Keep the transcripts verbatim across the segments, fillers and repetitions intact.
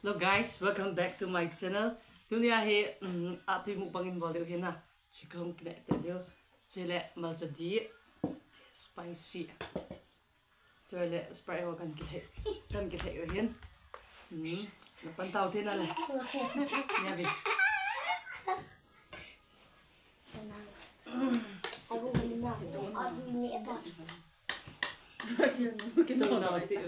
Hello guys, welcome back to my channel. Tunia hi, um, atui mukbang in bol diu hi na. Chikong kine te diu. Chile malcha di. Spicy. Chule Sprite ho kan kile. Kan kile u hin. Hmm. Na pan tau te na le. Nia vi. Abu ni na. Abu ni ta. Kita na ti.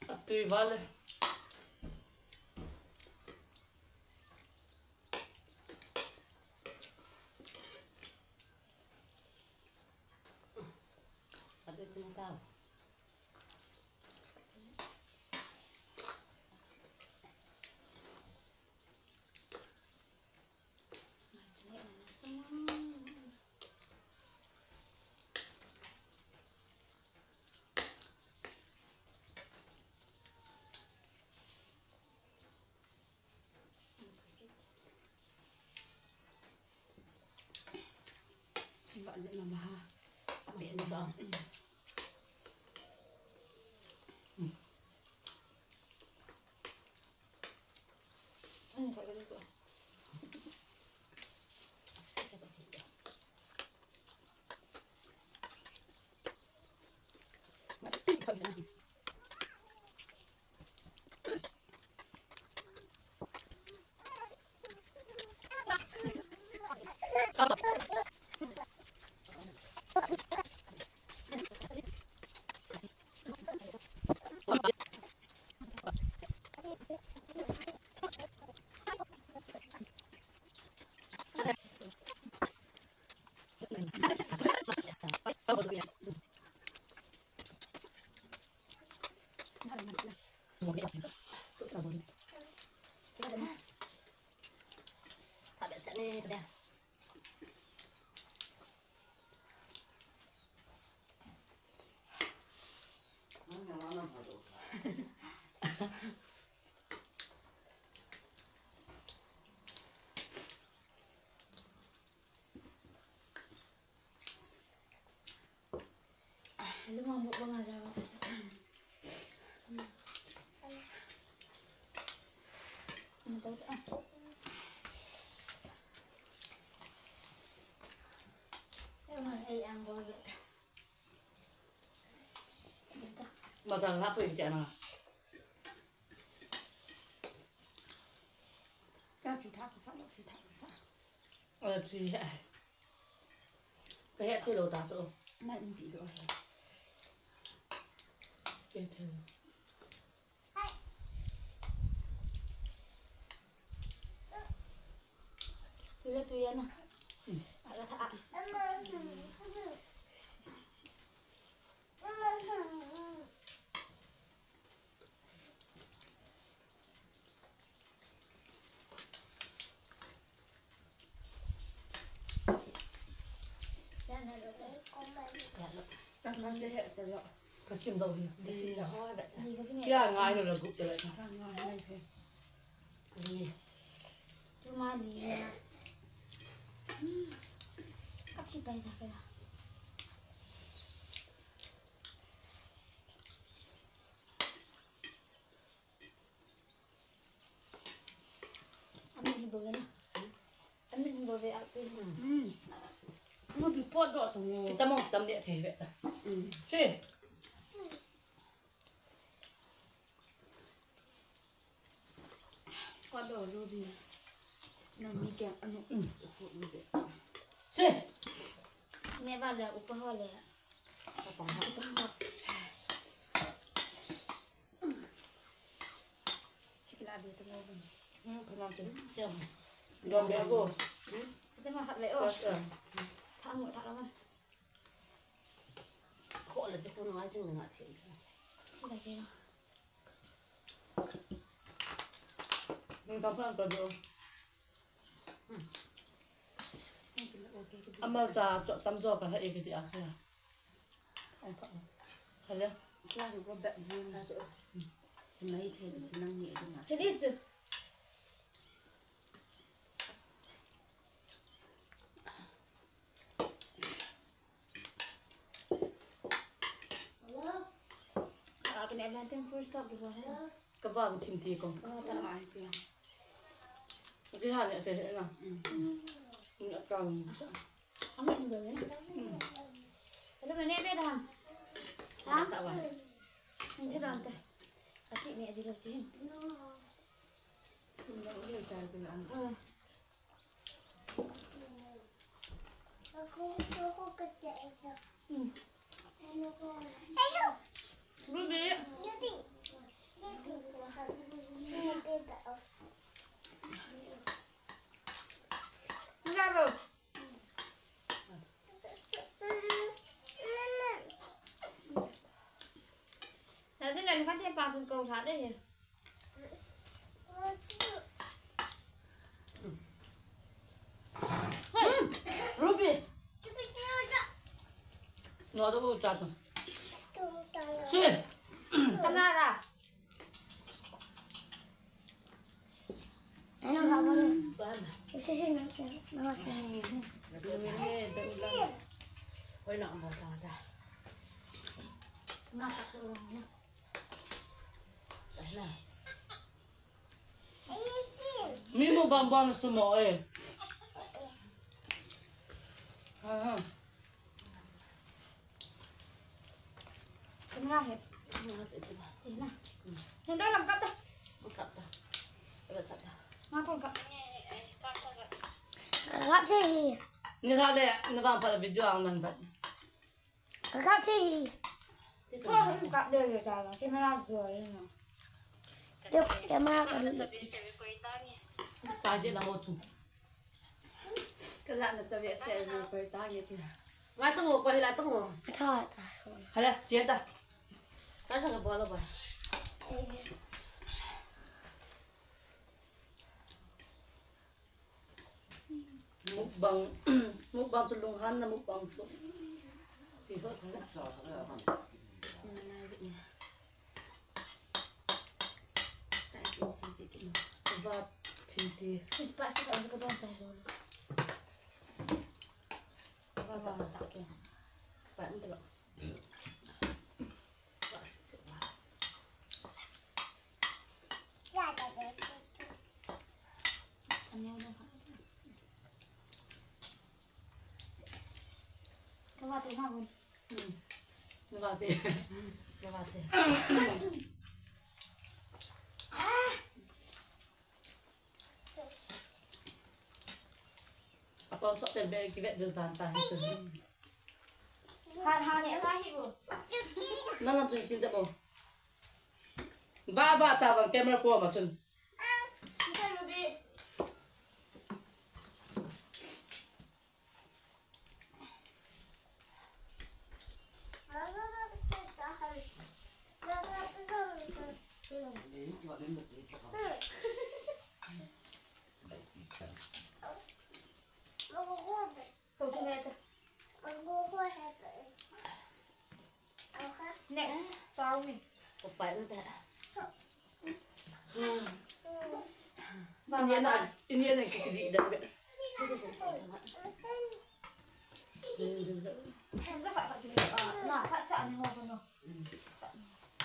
Atui vale. Atui tui tau. Macam apa yang cakap nak? Ka chi tha ka sa, chi tha ka sa. Ơ, chi ai. Ka he ti lo ta chu. Mai in pi lo he. Ke the. Tu ya, tu ya na. Ala ta. Ka sim dau hi. Ka sim dau. Kya ngai lo la gup de. Ka ngai ngai phe. Ni. Tuma ni. Ka chi pai ta ka. Amin hi bove na. Amin hi bove a pe. Hmm. Mo bi po do to. Kita mo tam de thei ve ta. Hmm. Si. Ko do lo bi. Na mi ke anu. Hmm. Si. Me ba le upa ho le. Upa ho. Upa ho. Hmm, phanam te. Dom be go. Ate ma khat le o. Thang mo thang ma. Kho le chu ko ngai ting nga se. Ti la ke. Ni ta phan ta do. Ama cha cho tam jo ka ha e ke ti a. Kha le. Kya ko ba jin. Mai the ti nang ni na. Ti di chu. Hello? Ah, kena banting first stop di bawah. Ka vang thim ti ko. Ka ta ai pia. Ki ha ne se na. Ni ka. Ama ni do ne. Hello, ne be da. Ha? Sa wa. Ni ji dan ta. Ati ne ji lo ji. Ni ta be na. Ruby. Bravo. Nanti lain kan dia pantun kau satu ya. Hmm, Ruby. No, tu bukan tu. Si. Kenara. Ano ka ba? Isa siya na siya. Mga siya. Hoy, nakamata. Mata sa ulo niya. Tara na. Mimo bang bang sumo eh. Aha. Kena he. Kena. Kena lam kata. Kata. Kata. Ngapon ka. Kap si. Ni sa le, ni bang pa video ang nan ba. Kakak ti. Kau kap dia dia cara. Camera dua ini. Tu camera ka dun. Charge la mo tu. Kala na chabe se ni koi ta nge ti. Wa tu mo ko hila tu mo. Tha ta. Hala, chia ta. Ta sa ka bola ba. Mukbang, mukbang chu lunghanna mukbang chu. Ti so sa. Vat thim ti. Vat ta ta ke. Vat ta. Kavate na gun. Hmm. Kavate. Kavate. Apam sok tel be kivet dil tan ta hi tu. Han han e la hi bu. Nang lam chun kin ta bo. Ba ba ta bang camera ko ma chun. Ni ta lu bi. Next, Charlie. Ko pai um ta. Ini na, ini na kiti di da. Na, pa sa ni ho ko no.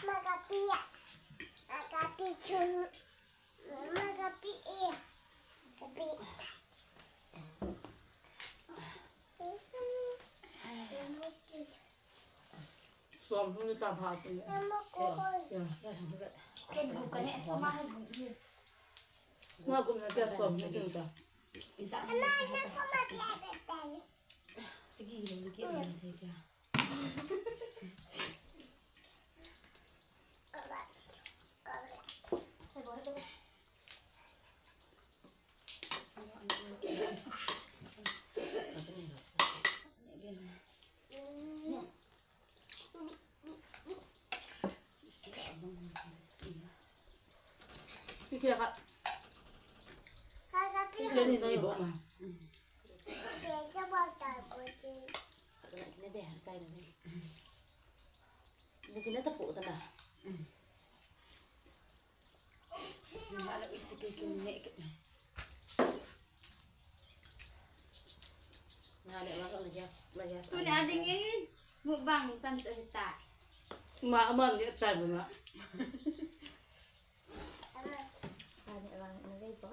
Magapi ya. Magapi chun. Magapi ya. Gapi. Som hung ta pha tu. Ken bu ka ne, ma ha bu ye. Ma kum na kya som ni kin ta. Sige, le ke ne the kya. Kiki ka. Kiki ni ni bo ma. Ni kina ta po ta na. Ni ma la isi kiki ni ke. Tuni a dingin mukbang chan chu hita. Ma, ama ni chan ma. Ani vang ni vei bo.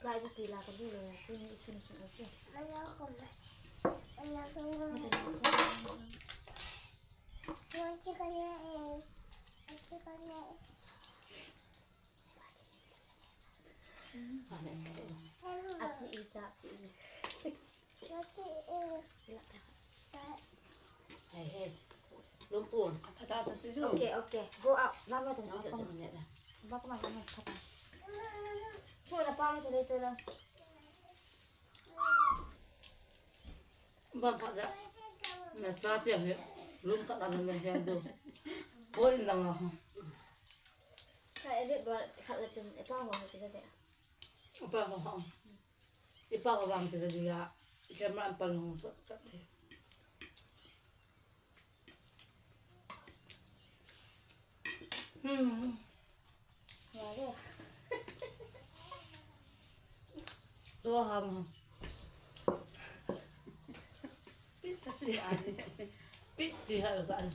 Lai ju ti la ka di lo, tuni isun ki oke. Achi ita. Hey, hey. Lumpur. Apa tak apa tu? Okay, okay. Go out. Lama tu. Nak cakap macam mana? Bak mana mana kata. Tu dah paham tu tu lah. Bang kata. Na cakap ya. Lum kata mana yang tu. Koi lang aku. Ka edit ba khat la chun ipa ho ha ti ka te. Ipa ho ha. Ipa ho vang ti sa dia. Camera an pal hong sot ka te. Hmm. Wa le. To ha mo. Pit ka si ani. Pit ti ha sa ani.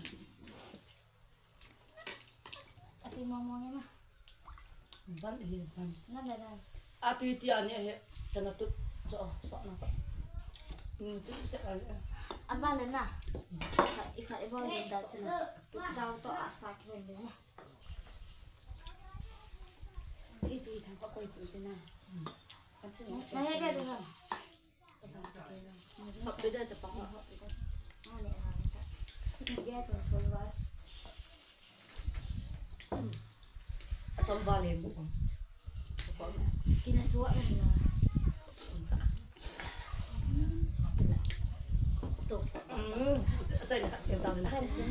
Ati mama ni ma. Ban hi ban. Na na na. Ati ti ani he kana tu. So so na. Hmm, tu se ani. Aba na na. Ikha ibo ni da se na. Tu tau to asa ki ni na. Iti thang pa koi tu ti na. Na he ka tu ha. Achom vale mu. Kina suwa na na. To sa. Mm. Achai na sim ta na. Achai sim.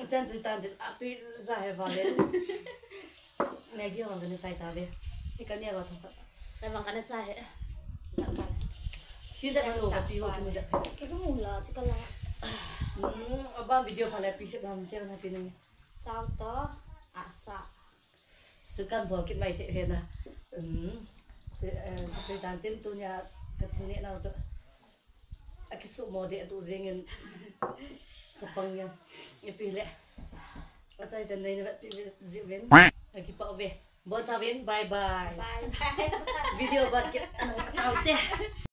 Achai sim ta de. Api za he vale. Maggi vang kana chai ta ve. Ni kana va tha. Ka vang kana chai he. Hi ja lo ka pi ho ki ja. Ki mu la chi ka la. Hmm, aba video pha la pi se ba mu se na pi ni. Chau to, asa. Su kan bo ki mai the he na. Hmm. Eh, se dan tin tu nia ka tin ne na cho. Aki su mo de tu jing in. Sa pang ya. Ni pi le. Achai chan nei ni pi ji vin. Aki pa ve. Bon sa vin, bye bye. Bye bye. Video bat ke. Au te.